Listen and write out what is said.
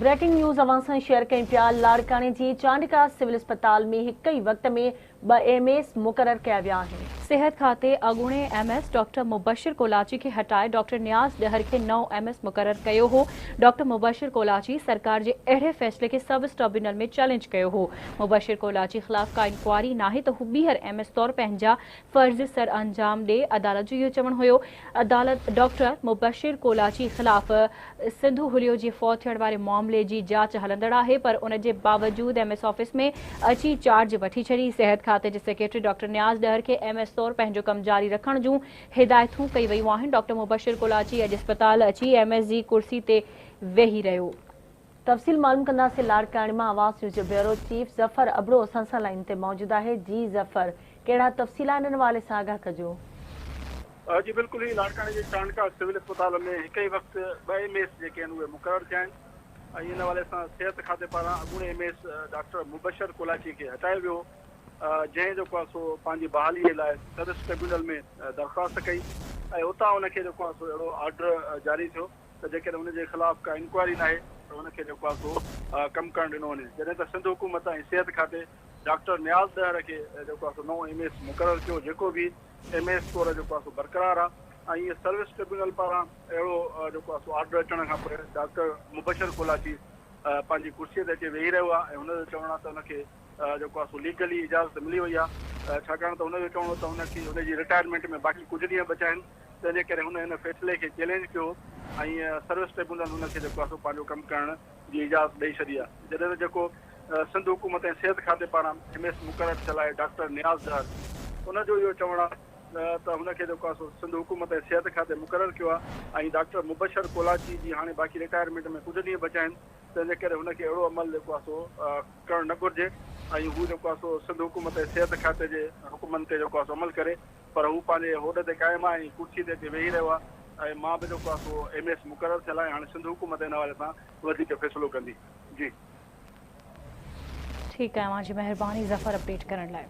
Breaking news اوهان سان share ڪيون پيا لاڙڪاڻي جي چانڊڪا سول اسپتال ۾ هڪ ئي وقت ۾ ٻه ايم ايس مقرر ڪيا ويا آهن. صحت کاتي اڳوڻي M S doctor Mubashir Kolachi کي هٽائي ڊاڪٽر نياز ڏهر کي نئون ايم ايس مقرر ڪيو هو. ڊاڪٽر مبشر ڪولاچي سرڪار جي اهڙي فيصلي کي سروس ٽربيونل ۾ چئلينج ڪيو هو. مبشر ڪولاچي خلاف ڪا انڪوائري ناهي ته هو ٻيهر ايم ايس طور پنهنجا فرض سرانجام ڏي، عدالت جو اهو چوڻ هيو. عدالت ڊاڪٽر مبشر ڪولاچي خلاف سنڌو هليو جي فوت ٿيڻ واري معاملي جي جاچ هلندڙ آهي پر ان جي باوجود ايم ايس آفيس ۾ اچي چارج وٺي ڇڏي. صحت کاتي جي سيڪريٽري ڊاڪٽر نياز ڏهر کي ايم ايس طور پنهنجو ڪم جاري رکڻ جون هدايتون ڪئي ويون آهن. ڊاڪٽر مبشر ڪولاچي اڄ اسپتال اچي ايم ايس جي ڪرسي تي ويهي رهيو. تفصيل معلوم ڪنداسين لاڙڪاڻي مان آواز نيوز جو بيورو چيف ظفر ابڙو اسان سان لائين تي موجود آهي جي ظفر ڪهڙا تفصيل آهن ان حوالي سان آگاهه ڪجو. جي بلڪل هي لاڙڪاڻي جي چانڊڪا سول اسپتال ۾ هڪ ئي وقت ٻه ايم ايس جيڪي آهن اهي مقرر ٿيا آهن ۽ ان حوالي سان صحت کاتي پاران اڳوڻي M S doctor Mubashir Kolachi کي هٽايو ويو هو جنهن جيڪو آهي سو پنهنجي بحالي لاء سروس ٽربيونل ۾ درخواست ڪئي ۽ اتان ان کي جيڪو آهي سو اهڙو آرڊر جاري ٿيو ته جيڪڏهن ان جي خلاف ڪا انڪوائري ناهي ته ان کي جيڪو آهي سو ڪم ڪرڻ ڏنو وڃي جڏهن ته سنڌ حڪومت ۽ صحت کاتي ڊاڪٽر نياز ڏهر کي جيڪو آهي سو نئون ايم ايس مقرر ڪيو جيڪو به ايم ايس طور جيڪو آهي سو برقرار آهي ۽ سروس ٽربيونل پاران اهڙو جيڪو آهي سو آرڊر اچڻ کان پوء ڊاڪٽر مبشر ڪولاچي پنهنجي ڪرسي تي اچي ويهي رهيو آهي ۽ هن جو چوڻ آهي ته ان کي جيڪو آهي سو ليگلي اجازت ملي وئي آهي ڇاڪاڻ ته هن جو چوڻ هو ته ان کي ان جي رٽائرمينٽ ۾ باقي ڪجهه ڏينهن بچا آهن تنهن جي ڪري هن ان فيصلي کي چئلينج ڪيو ۽ سروس ٽربيونل هن کي جيڪو آهي سو پنهنجو ڪم ڪرڻ جي اجازت ڏئي ڇڏي آهي جڏهن ته جيڪو سنڌ حڪومت ۽ صحت کاتي پاران ايم ايس مقرر ٿيل آهي ڊاڪٽر نياز ڏهر ان جو اهو چوڻ آهي ته هن کي جيڪو آهي سو سنڌ حڪومت ۽ صحت کاتي مقرر ڪيو آهي ۽ ڊاڪٽر مبشر ڪولاچي جي هاڻي باقي رٽائرمينٽ ۾ ڪجهه ڏينهن بچا آهن تنهن جي ڪري هن کي اهڙو عمل جيڪو آهي سو ڪرڻ نه گهرجي ۽ هو جيڪو آهي سو سنڌ حڪومت ۽ صحت کاتي جي حڪمن تي جيڪو آهي سو عمل ڪري پر هو پنهنجي هوڏ تي قائم آهي ۽ ڪرسي تي اچي ويهي رهيو آهي ۽ مان به جيڪو آهي سو ايم ايس مقرر ٿيل آهيان هاڻي سنڌ حڪومت ان حوالي سان وڌيڪ فيصلو ڪندي. جي. ٺيڪ آهي اوهان جي مهرباني ظفر اپڊيٽ ڪرڻ لاء.